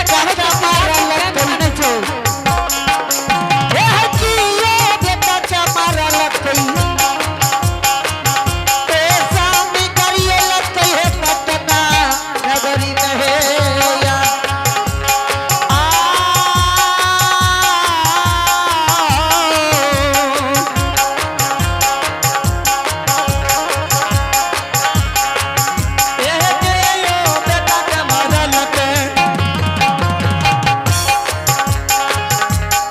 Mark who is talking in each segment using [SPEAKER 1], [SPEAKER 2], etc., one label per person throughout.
[SPEAKER 1] बेटा के मारलकै।
[SPEAKER 2] मानै छौ?
[SPEAKER 1] हे जियो बेटा के मारलकै। ए स्वामी गरियलकै हे पटना नगरी में हे या। आ ए जियो बेटा के मारलकै।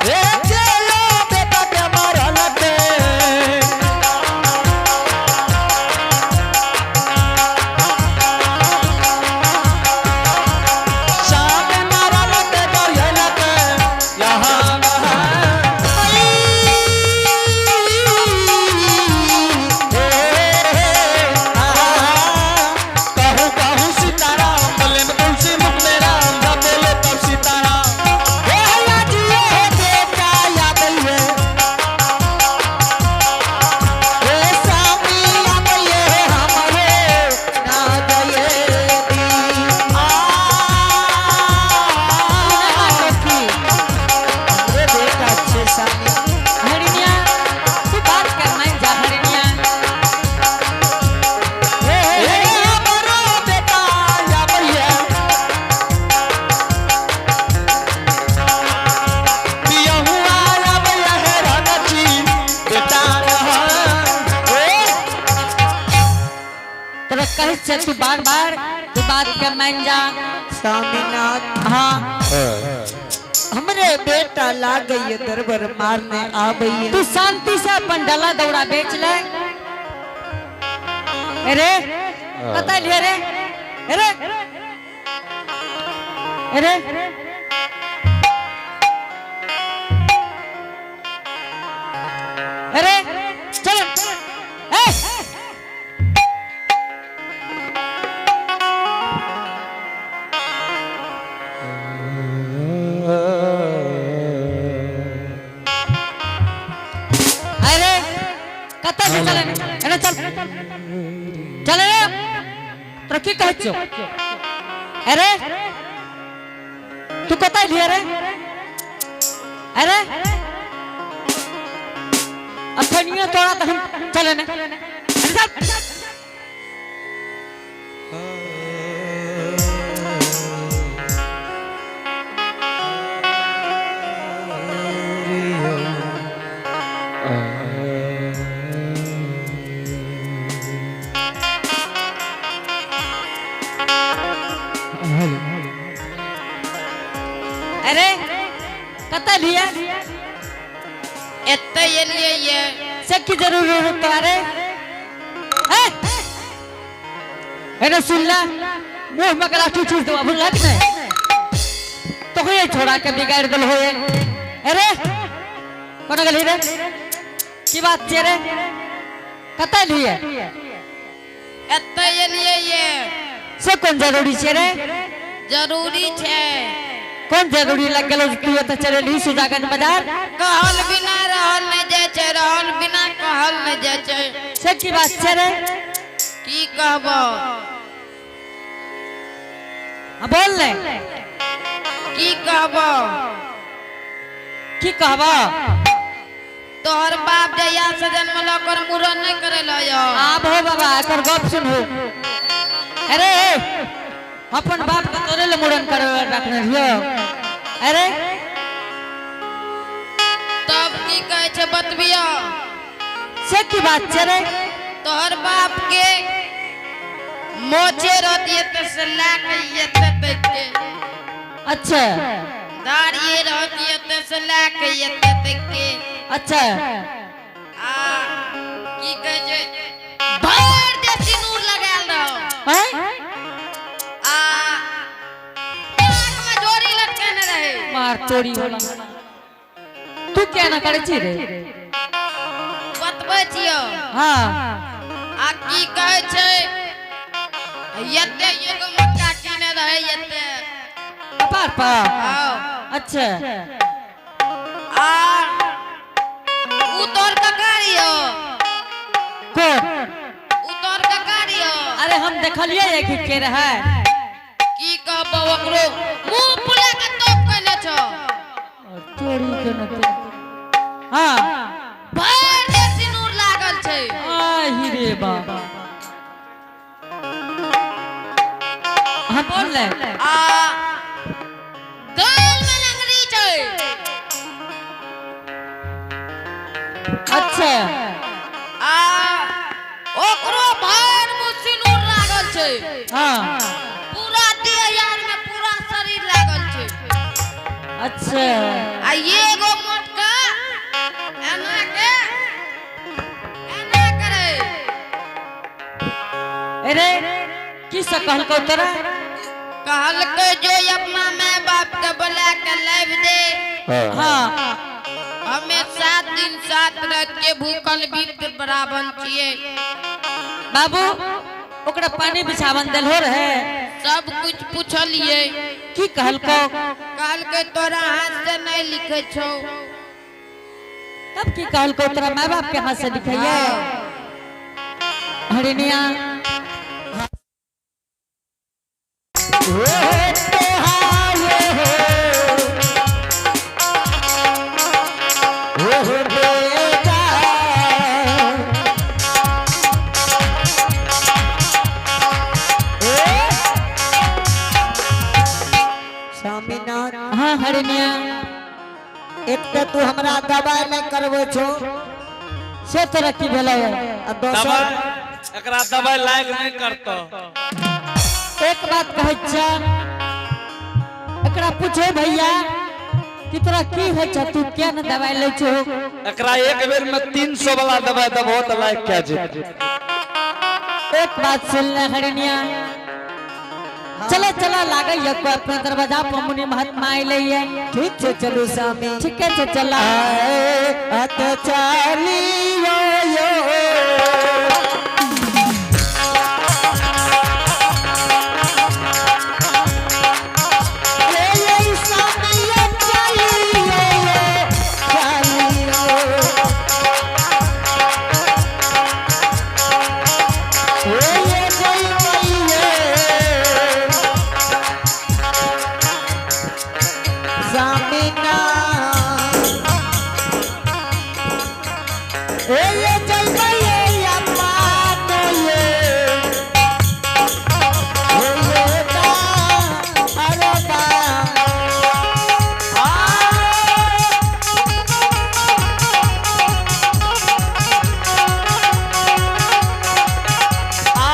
[SPEAKER 1] ए जियो बेटा के मारलकै। श्याम मारलकै गरियलकै यहाँ कहूँ कहूँ सीताराम बोले तुलसी मुख में राम जब बोले तब सीताराम। हे हैया जियो हे बेटा आबैये। हे स्वामी आबैये हमरे ना गये दी। आ
[SPEAKER 2] की
[SPEAKER 1] हमरे बेटा छे स्वामी।
[SPEAKER 2] हरिणिया, तू बात कर मान जा हरिणिया।
[SPEAKER 1] हे हमरो बेटा आबैये। पियहुआ आबैये हे रणजी बेटा रहन। ए
[SPEAKER 2] तोरा कहै छै तू बार बार तू बात के मान जा।
[SPEAKER 1] स्वामीनाथ,
[SPEAKER 2] हाँ।
[SPEAKER 1] हमरे बेटा लागैये दरबर मारने आबैये।
[SPEAKER 2] तू शांति से अपन डला दौड़ा बेच ले। अरे कतऽ लिए रे? अरे अरे अरे चल ए अरे कतऽ से चले? अरे चल चल रे, तोरा की कहै छियौ? अरे तू कतऽ लिए रे? अरे अखनियो तोरा तऽ हम चले ने। अरे चल। अरे कतऽ लिए?
[SPEAKER 3] एते एलियै ये।
[SPEAKER 2] से की जरूरी रुकतो? अरे ए अरे सुन ले, मुंह में लाठी ठूस देबो, बुझलक ने? तो ये छोड़ा के बिगाड़ देल होए। अरे कोना गेलही रे? की बात छै रे? कतऽ लिए?
[SPEAKER 3] एते एलियै ये।
[SPEAKER 2] से कोन जरूरी छै रे?
[SPEAKER 3] जरूरी छै।
[SPEAKER 2] कोन जरूरी लग गेलो जे तू एतऽ चलेलही सुजागंज बाजार?
[SPEAKER 3] कहल बिना रहल नहि जाइ छै, रहल बिना कहल नहि जाइ छै।
[SPEAKER 2] से की बात छै रे?
[SPEAKER 3] की कहबो?
[SPEAKER 2] हाँ, बोल ने।
[SPEAKER 3] की कहबो?
[SPEAKER 2] की कहबो?
[SPEAKER 3] तोहर बाप जहिया से जन्मल ओकर मुड़न नहि करेलो यो।
[SPEAKER 2] आब हो बाबा, एकर गप सुनू। अरे अपन बाप के तोरे ले मुड़न करे रखने रहियो? अरे
[SPEAKER 3] तब की कहै छै बतबियो?
[SPEAKER 2] से की बात छै रे?
[SPEAKER 3] तोहर बाप के मोचे रहती ते से लए के एते तक के।
[SPEAKER 2] अच्छा।
[SPEAKER 3] दाढ़िए रहती ते से लए के एते तक के।
[SPEAKER 2] अच्छा।
[SPEAKER 3] आ की कहै छै, भरि देह सिनूर लगायल रहो।
[SPEAKER 2] हैं?
[SPEAKER 3] आ नाक में जोड़ी लटकेने रहे।
[SPEAKER 2] मार तोरी वाला, तू क्या ना करे छी रे?
[SPEAKER 3] बतबै छियौ।
[SPEAKER 2] हाँ।
[SPEAKER 3] आ की कहै छै, एते एगो मक्का कीने रहे एते।
[SPEAKER 2] कपार पर?
[SPEAKER 3] हाँ।
[SPEAKER 2] अच्छा।
[SPEAKER 3] आ उ तोर कका रहियो।
[SPEAKER 2] कौन?
[SPEAKER 3] उ तोर कका रहियो।
[SPEAKER 2] अरे हम देखलिए कि के रहे।
[SPEAKER 3] की कहबो, ओकरो मुंह फुला के
[SPEAKER 2] तोरी के न ते। हाँ।
[SPEAKER 3] भरि देह सिनूर लागल छै।
[SPEAKER 2] आहि रे बाबा, हाँ बोल ले।
[SPEAKER 3] आ गाल में लंगड़ी छै।
[SPEAKER 2] अच्छा।
[SPEAKER 3] आ ओकरो भरि मुँह सिनूर लागल छै।
[SPEAKER 2] हाँ।
[SPEAKER 3] पूरा देह यार में पूरा शरीर लागल छै।
[SPEAKER 2] अच्छा।
[SPEAKER 3] आ एगो मोटका एना के एना करे।
[SPEAKER 2] अरे की से कहलकौ तोरा?
[SPEAKER 3] कहलकै जो अपना माय बाप के बोला के लाबि दे।
[SPEAKER 2] हाँ।
[SPEAKER 3] हमे 7 दिन 7 रात के भूखल विप्र ब्राह्मण छियै।
[SPEAKER 2] बाबू, ओकरा पानी बिछावन देल हो रहे?
[SPEAKER 3] सब कुछ पूछलियै।
[SPEAKER 2] की कहलकौ?
[SPEAKER 3] कहलकै तोरा हाथ से नहीं लिखे छौ।
[SPEAKER 2] तब की कहलकौ तोरा माय बाप के हाथ से लिखैये? हरिनिया।
[SPEAKER 4] स्वामीनाथ।
[SPEAKER 2] हाँ हरिनिया।
[SPEAKER 4] एक तो तू हमरा दवाई नहीं करबो छो।
[SPEAKER 2] से तोरा की भेलै?
[SPEAKER 4] आ दोसर
[SPEAKER 1] दवाई एकरा दवाई लायक नहीं करतो।
[SPEAKER 2] एक बात कहै छा, एकरा पूछो भैया कि तोरा की होइ छौ, तू किया न दवाई लै छो?
[SPEAKER 1] एकरा एक बेर में 300 वाला दवाई देबो त लायक क्या जेत।
[SPEAKER 2] एक बात सुन ले हरिनिया, चलो चलो लागे ये कोई अपना दरवाजा पर मुनि महात्मा आइले ये।
[SPEAKER 4] ठीक छे, चलू स्वामी।
[SPEAKER 2] ठीक है छे, चला।
[SPEAKER 4] आए अत चालियो यो। ए ये स्वामी ये चालियो यो, चालियो। ए ये जय मैया। स्वामीनाथ। ए ये जय मैया मात ये। ए ये दा, अरे दा। आ। आ।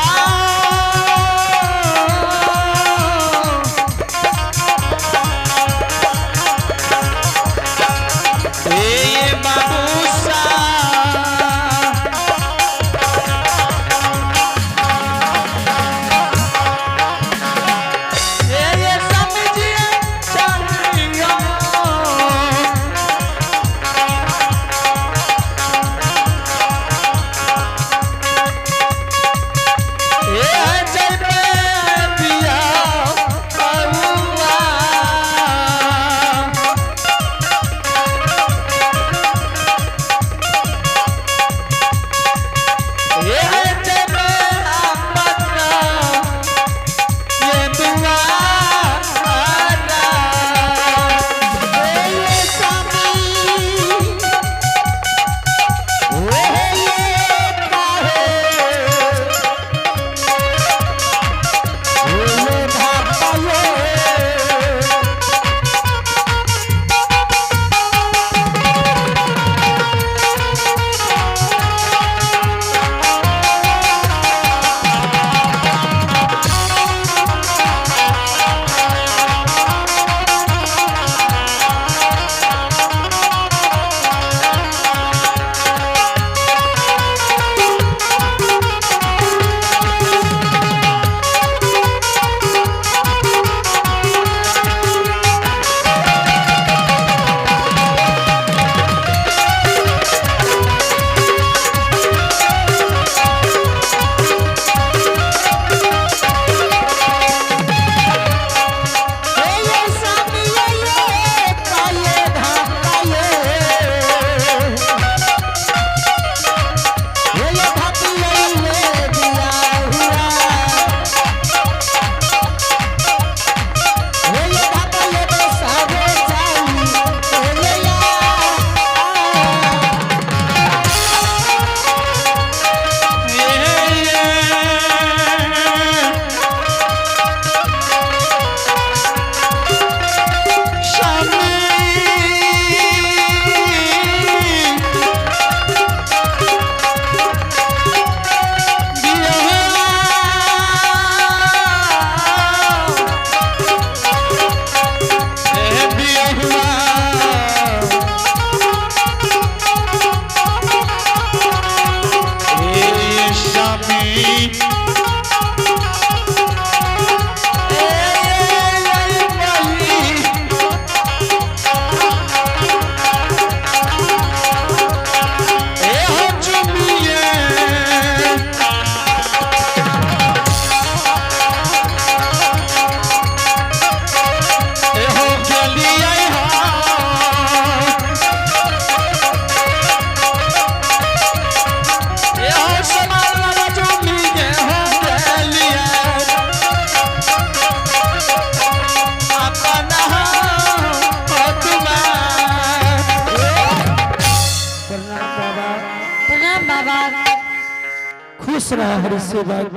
[SPEAKER 1] खुश रह हरि सेवक।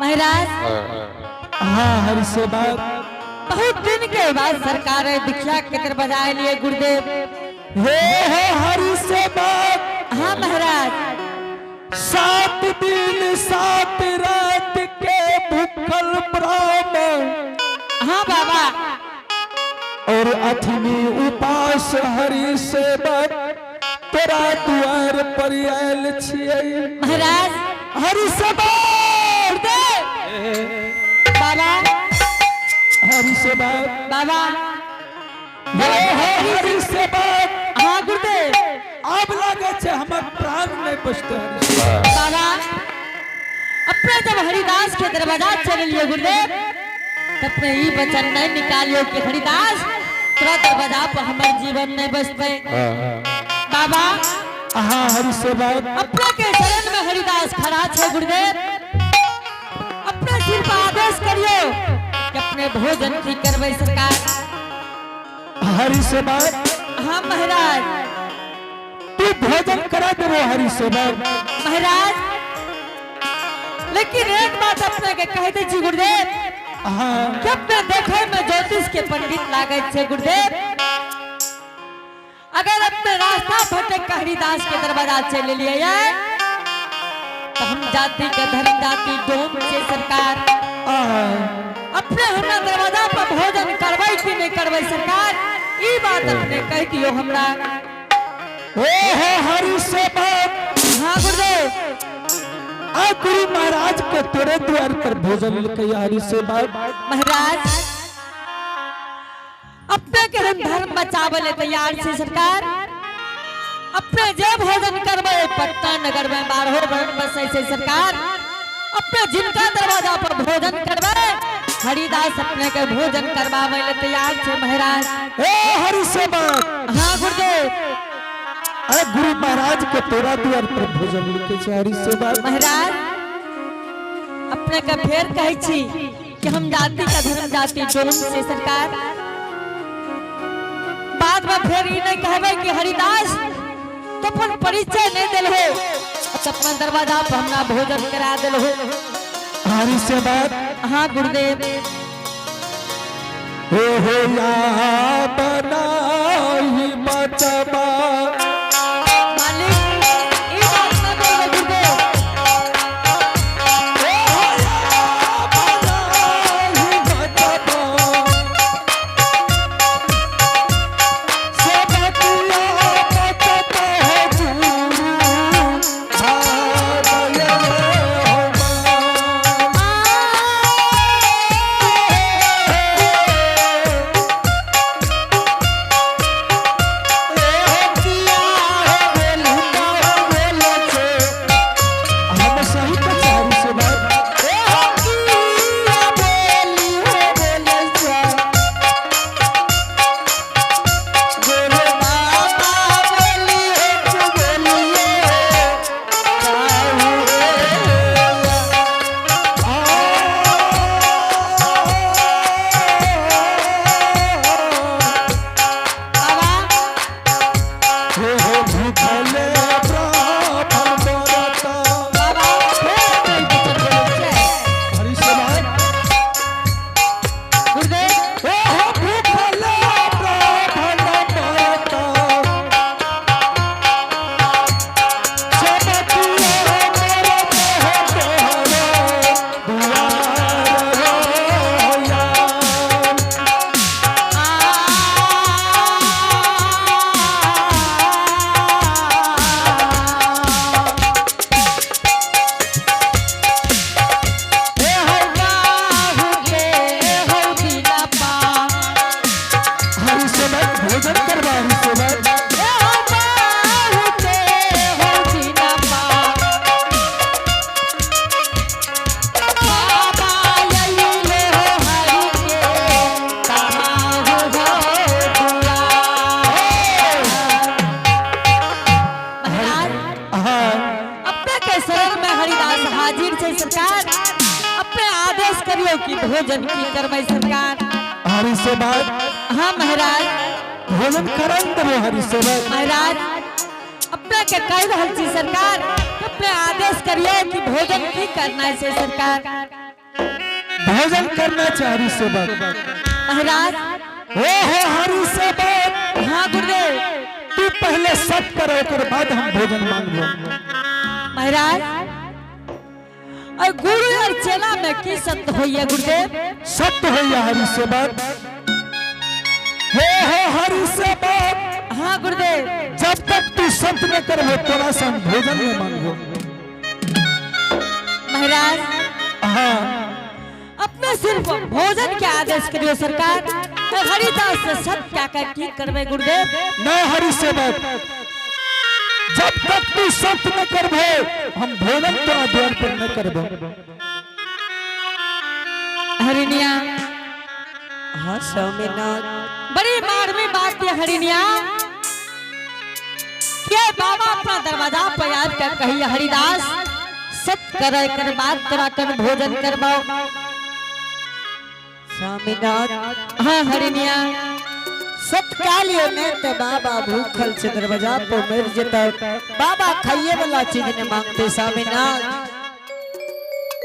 [SPEAKER 2] महाराज।
[SPEAKER 1] हाँ हरि सेवक।
[SPEAKER 2] बहुत दिन के बाद सरकार दीक्षा के बजाय लिए गुरुदेव।
[SPEAKER 1] हे हे हरि सेवक।
[SPEAKER 2] हाँ महाराज।
[SPEAKER 1] 7 दिन 7 रात के भूखल ब्राह्मण।
[SPEAKER 2] हाँ बाबा।
[SPEAKER 1] और अठमी उपास हरि सेवक तोरा द्वार पर आयल छियै।
[SPEAKER 2] महाराज।
[SPEAKER 1] हरि सेवक।
[SPEAKER 2] बाबा।
[SPEAKER 1] हरि सेवक।
[SPEAKER 2] बाबा।
[SPEAKER 1] हे हे हरि सेवक।
[SPEAKER 2] हाँ गुरुदेव।
[SPEAKER 1] अब लागे छै हमर प्राण नहीं बचते हरि सेवक।
[SPEAKER 2] बाबा, अपने जब हरिदास के दरवाजा चल लिए गुरुदेव, तब अपने ई वचन नहीं निकालियो कि हरिदास तोरा दरवाजा पर हमर जीवन नहीं बचते। बाबा।
[SPEAKER 1] हाँ हरि सेवक।
[SPEAKER 2] अपने के शरण में हरिदास खड़ा छे गुरुदेव। अपने सिर पर आदेश करियो कि अपने भोजन की करबै सरकार।
[SPEAKER 1] हरि सेवक।
[SPEAKER 2] हाँ महाराज।
[SPEAKER 1] तू भोजन करा देबो हरि सेवक।
[SPEAKER 2] महाराज, लेकिन एक बात अपने के कह दे छी गुरुदेव।
[SPEAKER 1] हाँ।
[SPEAKER 2] कि अपने देखे में ज्योतिष के पंडित लागे छे गुरुदेव। अगर अपने रास्ता भटक के हरिदास के दरवाजा चले लिए तो हम जाति के धर्म जाति डोम से सरकार। अपने हमरा दरवाजा पर भोजन करबै कि नहीं करबै सरकार, ई बात अपने कह दियो हमरा।
[SPEAKER 1] हे हे हरि सेवक।
[SPEAKER 2] हाँ गुरुदेव।
[SPEAKER 1] आ गुरु महाराज के तोरे द्वार पर भोजन लेके हरि सेवक।
[SPEAKER 2] महाराज, अपने के हम धर्म बचावे ले तैयार छे सरकार। अपने जे भोजन करबै पटना नगर में 12 वर्ण बसै छै सरकार। अपने जिनका दरवाजा पर भोजन करबै हरिदास अपने के भोजन करवावे ले तैयार छे महाराज।
[SPEAKER 1] हे हरि सेवक।
[SPEAKER 2] हाँ गुरुदेव।
[SPEAKER 1] अरे गुरु महाराज के तोरा द्वार पर भोजन लेके छै हरि सेवक।
[SPEAKER 2] महाराज, अपने के फेर कहै छी कि हम जाति का धर्म जाति डोम से सरकार। बाद में फेर ई नहीं कहबै कि हरिदास तो अपन परिचय नहीं दिल हो, अपन दरवाजा पर हमरा भोजन करा दिल हो।
[SPEAKER 1] हरि सेवक।
[SPEAKER 2] हाँ गुरुदेव।
[SPEAKER 1] हे हो या बनाही बचबा।
[SPEAKER 2] मालिक, ई बात न बोलबै गुरुदेव।
[SPEAKER 1] हे हो या बनाही बचबा। सेवकिया बचत है गुरु, भागय हो मां। हम सही तो चारू सेवक।
[SPEAKER 2] बाबा।
[SPEAKER 1] हे हो भूखले ब्राह्मण बरता।
[SPEAKER 2] बाबा, फेर अपने ई वचन बोलै छै।
[SPEAKER 1] हरि सेवक।
[SPEAKER 2] गुरुदेव।
[SPEAKER 1] हे हो भूखले ब्राह्मण बरता। सेवकिया मरत हो तोहरो दुआर हो यार। हरि सेवक, भोजन करवा हरि सेवक। हाँ।
[SPEAKER 2] अपने के शरण में हरिदास हाजिर छै सरकार। अपने आदेश करियो कि भोजन की करबै सरकार।
[SPEAKER 1] हरि सेवक।
[SPEAKER 2] हाँ महाराज।
[SPEAKER 1] भोजन करन देबो हरि सेवक।
[SPEAKER 2] महाराज, अपने के कह रहल छी सरकार कि अपने आदेश करिए कि भोजन की करना है से सरकार।
[SPEAKER 1] भोजन करना चाहे हरि सेवक।
[SPEAKER 2] महाराज।
[SPEAKER 1] ओ हो हरि सेवक।
[SPEAKER 2] हाँ गुरुदेव।
[SPEAKER 1] तू पहले सत कर, ओकर बाद हम भोजन मांगबो।
[SPEAKER 2] महाराज, और गुरु और चेला में की सत्य होइए गुरुदेव?
[SPEAKER 1] सत्य होइया हरि सेवक। हे हो हरि सेवक।
[SPEAKER 2] हाँ गुरुदेव।
[SPEAKER 1] जब तक तू सत्य न करबो, तोरा से हम भोजन न मांगबो।
[SPEAKER 2] महाराज।
[SPEAKER 1] हाँ।
[SPEAKER 2] अपने सिर्फ भोजन के आदेश करियो सरकार, तो हरिदास से सत्य क्या कर की करबे गुरुदेव?
[SPEAKER 1] न हरि सेवक, जब तक तू सत्य न करबो, हम भोजन तोरा द्वार पर न करबो।
[SPEAKER 2] हरिणिया।
[SPEAKER 4] हाँ स्वामीनाथ।
[SPEAKER 2] बड़ी मारवी बात है हरिणिया के बाबा अपना दरवाजा पर आब के कही, हरिदास सत्य करे कर बात तोरा कर भोजन करबाओ।
[SPEAKER 4] स्वामीनाथ।
[SPEAKER 2] हाँ हरिणिया।
[SPEAKER 4] सत का लियो ने ते बाबा भूखल छे, दरवाजा पर मर जेता। बाबा खाइए वाला चीज ने मांगते स्वामीनाथ।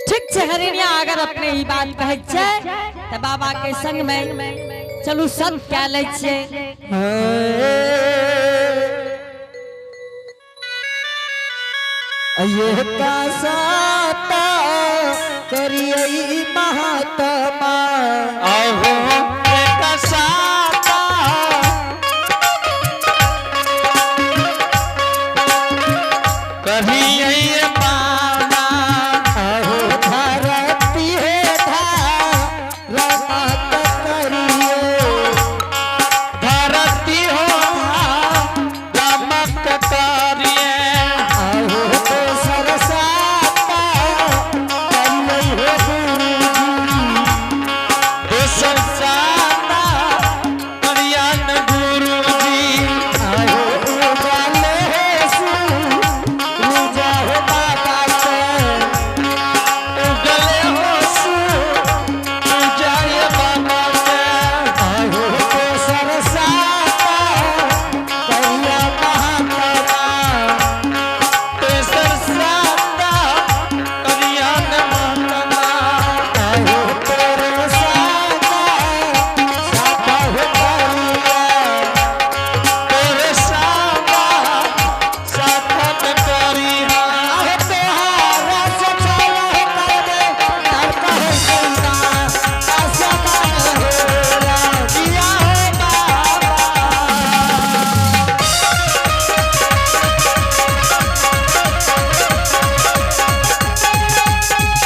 [SPEAKER 2] ठीक छे हरिणिया, अगर अपने ई बात कहै छे त बाबा के संग में चलू, सब क्या लै छे।
[SPEAKER 4] ये का साता करिए महात्मा।
[SPEAKER 1] आहो एक साता करिए बाबा।
[SPEAKER 4] आहो धरती है धारमत करिए।
[SPEAKER 1] धरती हो रमक करिए।
[SPEAKER 4] आहो दोसर साता करिए हो गुरुजी।
[SPEAKER 1] दोसर साता करियन गुरुजी।
[SPEAKER 4] आहो उजाले हो सूरुजा हो बाबा के।
[SPEAKER 1] उगले हो सूरज बाबा के।
[SPEAKER 4] आहो दोसर साता करिया महात्मा।
[SPEAKER 1] तेसर साता करियन महात्मा।
[SPEAKER 4] आहो तोरे साता साता हो करिया।
[SPEAKER 1] तोरे साता साथन करिया।
[SPEAKER 4] आहो तोहारा से चला हो करबे तर्क हो सुना असमान हो
[SPEAKER 1] दिया हो बाबा।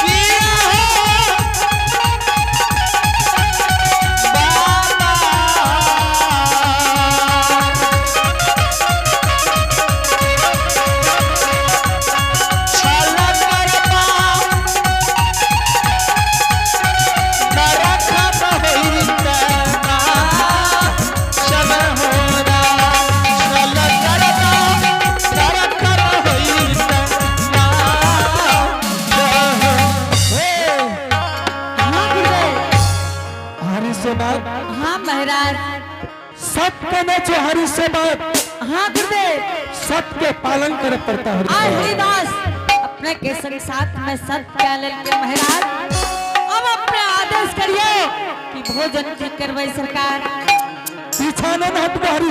[SPEAKER 1] दिया हो बाबा। छल करबा नरक होइतना सब होरा। छल करबा नरक होइतना।
[SPEAKER 2] हाँ गुरुदेव।
[SPEAKER 1] हरि सेवक।
[SPEAKER 2] हाँ महाराज।
[SPEAKER 1] सत्य में जो हरि सेवक,
[SPEAKER 2] हाँ गुरुदेव।
[SPEAKER 1] सत्य के पालन करे पड़ता है।
[SPEAKER 2] आज हरिदास अपने के संग साथ में सत्य क्या लेके महाराज, अब अपने आदेश करिए कि भोजन की करवाई सरकार।
[SPEAKER 1] पीछा न हटबो हरि।